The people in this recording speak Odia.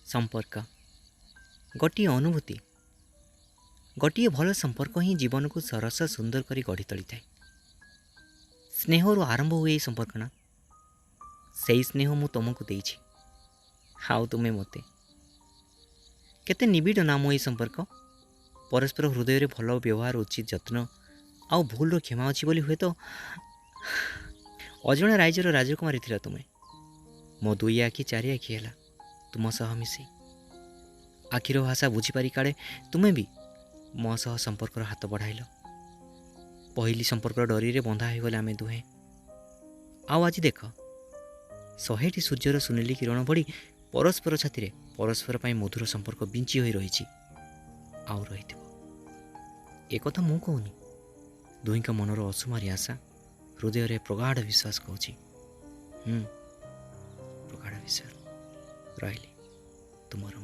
ସମ୍ପର୍କ ଗୋଟିଏ ଅନୁଭୂତି, ଗୋଟିଏ ଭଲ ସମ୍ପର୍କ ହିଁ ଜୀବନକୁ ସରସ ସୁନ୍ଦର କରି ଗଢ଼ି ତୋଳିଥାଏ। ସ୍ନେହରୁ ଆରମ୍ଭ ହୁଏ ଏହି ସମ୍ପର୍କ ନା? ସେଇ ସ୍ନେହ ମୁଁ ତୁମକୁ ଦେଇଛି, ଆଉ ତୁମେ ମୋତେ। କେତେ ନିବିଡ଼ ନା ମୋ ଏଇ ସମ୍ପର୍କ। ପରସ୍ପର ହୃଦୟରେ ଭଲ ବ୍ୟବହାର, ଉଚିତ ଯତ୍ନ ଆଉ ଭୁଲର କ୍ଷମା ଅଛି ବୋଲି ହୁଏତ ଅଜଣା ରାଇଜର ରାଜକୁମାରୀ ଥିଲ ତୁମେ। ମୋ ଦୁଇ ଆଖି ଚାରି ଆଖି ହେଲା ତୁମ ସହ ମିଶି। ଆଖିର ଭାଷା ବୁଝିପାରି କାଳେ ତୁମେ ବି ମୋ ସହ ସମ୍ପର୍କର ହାତ ବଢ଼ାଇଲ। ପହିଲି ସମ୍ପର୍କର ଡରିରେ ବନ୍ଧା ହୋଇଗଲେ ଆମେ ଦୁହେଁ। ଆଉ ଆଜି ଦେଖ, 100ଟି ସୂର୍ଯ୍ୟର ସୁନେଲି କିରଣ ଭଳି ପରସ୍ପର ଛାତିରେ ପରସ୍ପର ପାଇଁ ମଧୁର ସମ୍ପର୍କ ବିଞ୍ଚି ହୋଇ ରହିଛି ଆଉ ରହିଥିବ। ଏକଥା ମୁଁ କହୁନି, ଦୁହିଁଙ୍କ ମନର ଅସୁମାରୀ ଆଶା, ହୃଦୟରେ ପ୍ରଗାଢ଼ ବିଶ୍ୱାସ କହୁଛି। ପ୍ରଗାଢ଼ ବିଶ୍ୱାସ। ରହିଲି, ତୁମର